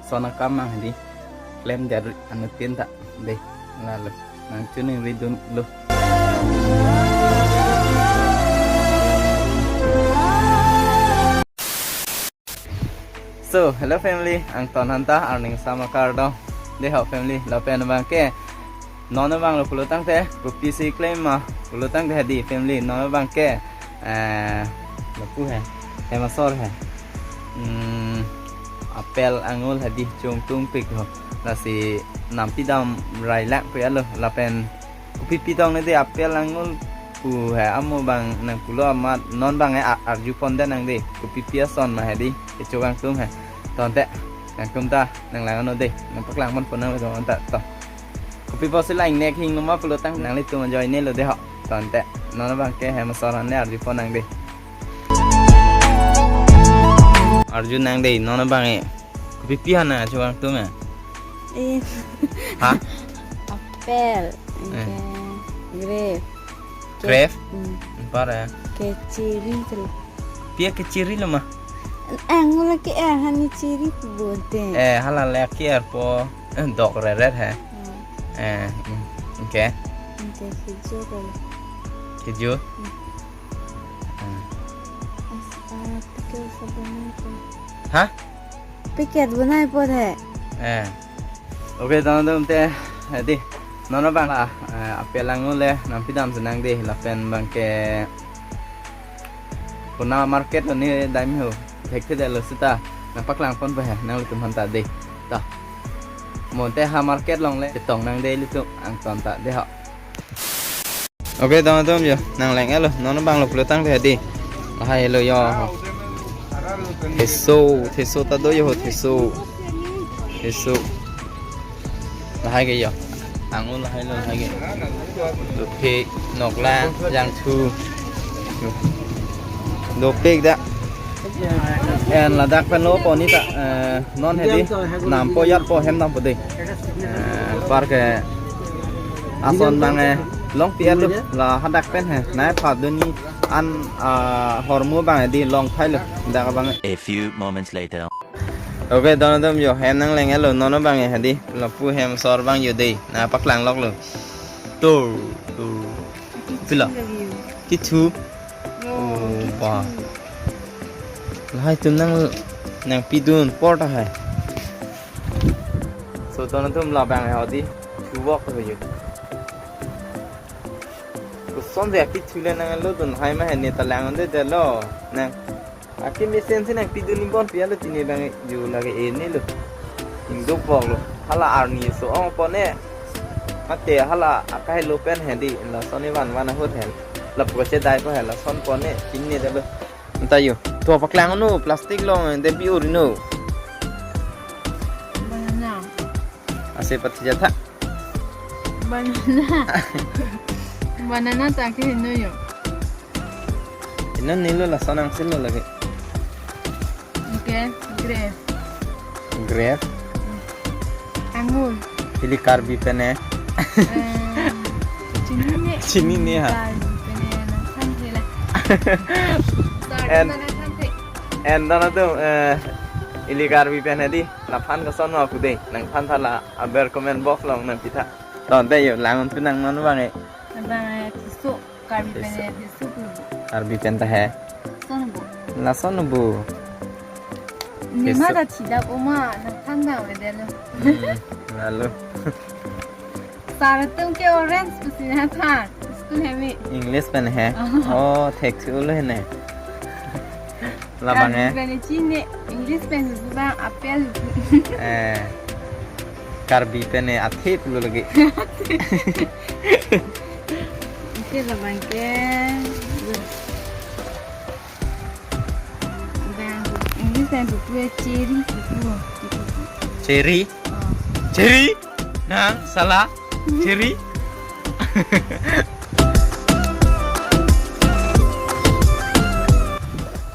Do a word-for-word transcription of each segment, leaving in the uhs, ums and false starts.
Lason akam nang hedi klem der anuttin ta dei, lalo nangchiningri dunlo. So, hello family, angton aphan ta arning sama kardom. Dei ho family, lapen abangke non abanglo pulotangte kopisi klem ma pulotangte hedi family, non abangke, eh, lapu he, hem asor he. Hmm, apple angul hedi chungtungpik ho. Lasi nampi dam rai lang pu alo, lapen kopipi tong ne dei apple angul pu he, amo abang nangpulo amat, non abang e a-, arjupon det nang dei, kopipi ason ma hedi, kecho kangtung he. Tangte nangtum ta nanglang-o dei, nangpaklangponpo nang le tangte to. Kopi pusi la ingnek hingno ma pulotang nanglitum ajoinelo dei ho. Tangte non abangke hem asor an le arjupon nang dei. Arju nang dei, non abang e kopipi ha nangcho kangtung e? Eh. Ha? Apple, Eh. Ke grape. Ke-, Grape? Hmm. Anpar e? Ke cherry tulo. Pi a ke cherry lo ma? Angul ke-er, hani cherry pu bonte. Eh, hala le ke-erpo. Eh, dok reret he. Hmm. Eh, hmm. Oke. Oke, khejur tulo. Khejur? Hmm. Hmm. As-, ah, pickle sa bonai po. Ha? Pickle bonai po he. Eh. Oke, tangte, eh, dei. Non abang la, eh, apple angul le nampi dam si nang dei, lapen abangke kona market lo ne dam ho. Thekthe detlo seta nangpaklangponpo he nanglitum aphan ta dei. Ta. Mo te ha market along le chetong nang dei ilitum angton ta dei ho. Oke, tangtum yo, nanglang-elo, non abanglo pulotangte hedi. Lahai lo yo. Theso, theso ta do yo, theso. Theso. Lahai ke yo. Angul lahai lo, lahai ke. Dopik, noklang, jangthu. Dopik da. En ladak pen lo pon ni ta, eh, non hedi nampo yatpo hem dampo dei. Eh, anpar ke ason abang e longpi-et lo, la hadak pen he. Nai pha dun ni an, ah, hormu abang hedi longthai lo. Dak abang e. A few moments later. Oke, tangtum yo, hem nanglang-elo, non abang e hedi. Lapu hem asor abang yo dei. Nangpaklang loklo. Tur, tur. Pilo? Kethu. Oh, ba. Lahai atum nang, nangpidun apor ta hai. So, tangtum labang ya di. Chuwok ho yo. Koson si akethu le nanglo dun hai ma he ne ta lang-o detlo. Nang. Akemesen si nangpidun ni bon pi alo tini abang yo lake ene lo. Ingduk bok lo. Hala arni so-ong pon ne. Mate hala akai lo pen hedi. Lason ni van van ahut he. Lapu kachedaipo he. Lason pon ne. Chini detlo. Anta yo. To paklang no. Plastic along. Debi uri no. Banana. Ase pati jatha. Banana. Banana ta ke heno yo. Ino nilo lason angsil lo lake. Oke, grape. Grape. Angul. Ili Karbi pen e. Eh, chinine. Chinine ha. Karbi pen e, nangthan thela. Sorry, And nangthan the. And tangtum, eh, ili Karbi pen hedi. Laphan koson ma pu dei. Nangthan tha la aber comment box along nangpi tha. Tangte yo lang-un pi nang non abang e. Abang e theso, Karbi pen e theso pu. Karbi pen ta he. Lason bo. Lason bo. Ni ma Theso. Ta thidap oma nangthan dam e detlo. Hmm, lalo. Sar atum ke orange pusi nangthan. School hemi. English pen he. Oh. Oh, thekthu lo he ne. Labang e. Karbi pen e chini, English pen hu bang apple. Eh. Karbi pen e athe pulo lake. Ike labang ke. Bang, English pen pu pu e cherry pu pu. Cherry? Oh. Cherry? Nang salah. Cherry.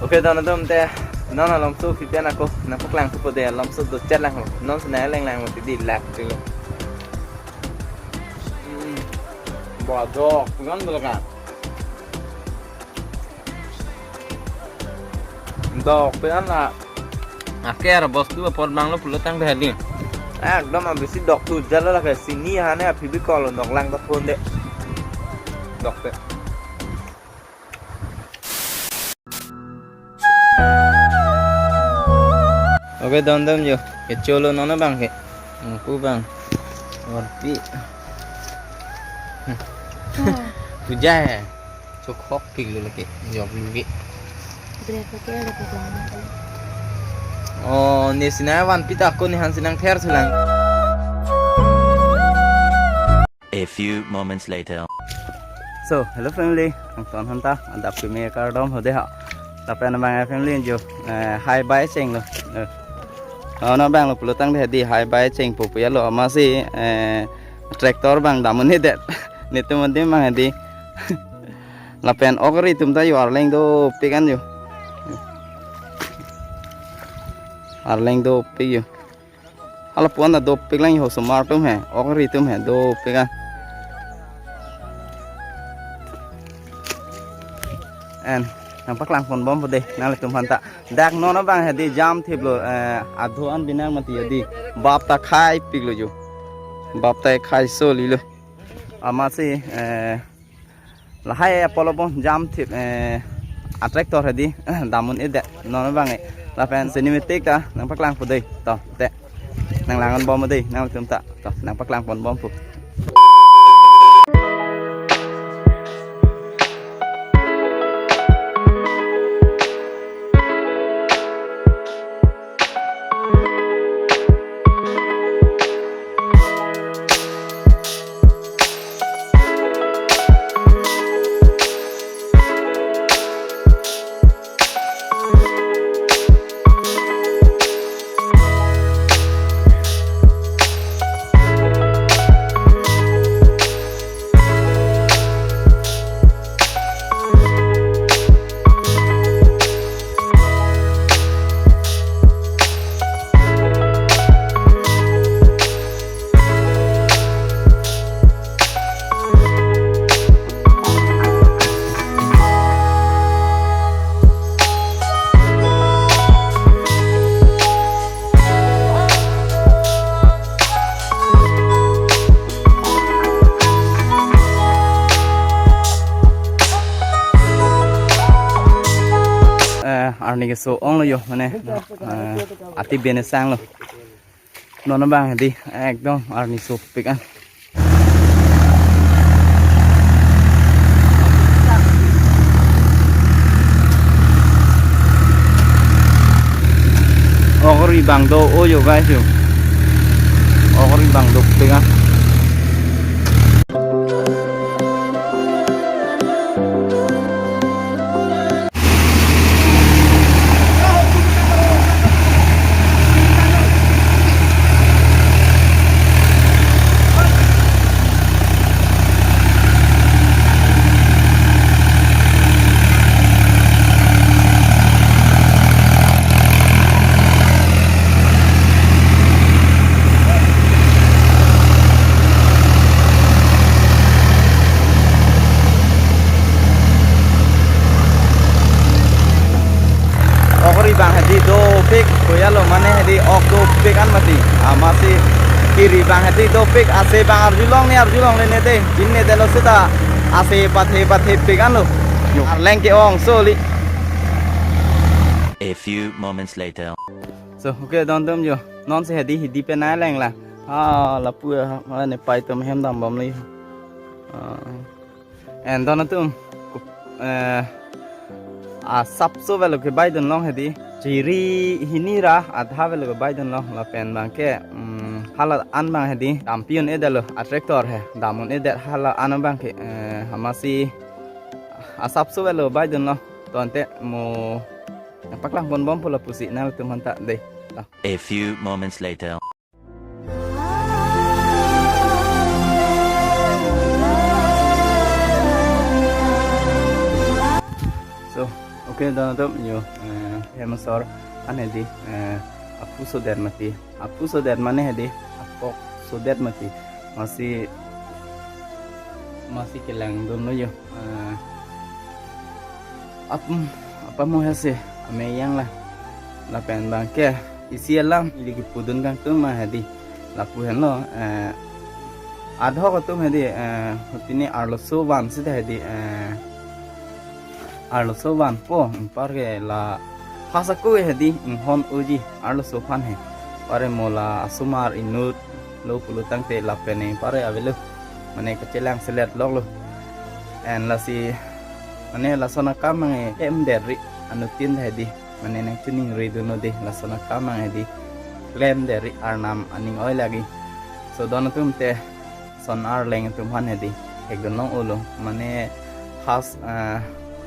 Oke, tangtum te non alomso pipian ako nangpaklang thupo dei, alomso do chat lang ho. Non sena leng lang mati di lak ting. Ba dok, pengan belakan. Dok, pengan la. Aker bostu apot banglo pulotangte hedi. Ekdom abisi dok tu jalo lake sini hane aphi bikol noklang ta thonde. Dokte. Oke, don dam jo. Kecholo non abang ke. Pu bang. Orpi. Puja hai. Chokhokpiklo lake. Joklo ke. Break ke ada program. Oh, ne sina vanpi ta ko ne han sinang ther sulang. A few moments later. So, hello family, nangtum aphanta adap kimi kardom hode ha. Lapen abang family jo, eh, hi bye chenglo. Eh. Oh, non banglo pulotangte hedi hi bye chengpo pu jalo amatsi, eh, tractor bang dam un-edet. Netum adim bang hedi. Lapen ok ari atum ta jo arleng dopik an jo. Arleng dopik jo. Hala puan ta dopik lang jo, osomar atum he, ok ari atum he, dopik an. En, nangpaklang ponbompo dei, nanglitum aphanta. Dak non abang hedi jam thiplo, eh, adho an binang mati hedi. Bap ta khaipiklo jo. Bap ta khaisolilo. Amatsi, eh, lahai apotlo bon jam thip, eh, a tractor hedi, dam un-edet non abang e. Lapen cinematic ta nangpaklangpo dei. To, te. Nanglang-onbom dei, nangtum ta. To, nangpaklang ponbompo. Eh, arni keso-onglo jo, mane, eh, ati bene sanglo. Non abang hedi, ekdom arni sopik an. Ok ari bang do-o jo guys jo. Ok ari bang dopik an. Ok ari bang hedi dopik, koyalo mane hedi ok dopik an mati. Amatsi kiri bang hedi dopik, ase bang arjulongle arjulongle ne dei, pin ne detlo seta ase pathe pathepik anlo. Arleng ke-ong soli. A few moments later. So, okay, don dam jo. Non si hedi hidi penai lengla. Ah, lapu ha, ne pai atum hem dambomlo. Ah. En don atum, eh, asapso avelo kebai dunlong hedi. Chiri hini ra adha avelo kebai dunlong lapen abang ke, mm, hala an abang hedi. Dampi un-edetlo, a tractor he. Dam un-edet hala an abang ke, eh, amatsi asapso avelo bai dunlong. To ante mo nangpaklang ponbompo lapusi nangtum aphanta dei. To. A few moments later. So, okay, don atum jo, eh, hem asor an hedi, eh, aphu sodet mati, aphu sodet mane hedi, apok sodet mati, amatsi, amatsi kelang dunlo jo, eh, ap, apa mo hesi, ameyang la, lapen abang ke, Isi alam ili kipudun kangtung ma hedi. Lapu henlo, eh, adhok atum hedi, eh, pini arloso van sita hedi, eh, arloso vanpo, anparke la phas ako hedi inghon oji arloso aphan he. Anparke mo la asomar inut lo pulo tangte lapen anparke avelo. Mane kachelang selet loklo. And lasi, mane lason akam abang e em der ri anuttin hedi. Mane nangchiningri dunnon dei, lason akam abang hedi klem der ri, Arnam aning oi lagi. So don atum te, son arleng atum aphan hedi thekdun long-olo. Mane phas, eh,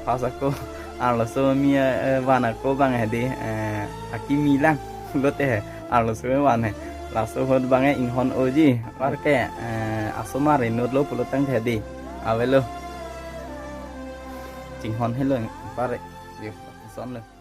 phas ako arloso mi, eh, van ako abang hedi, eh, akimi lang lote he, arloso van he. Laso ahut abang e inghon oji, anparke, eh, asomar inut lo pulo tangte hedi avelo. Chinghon helo anparke. Yo, sonlo.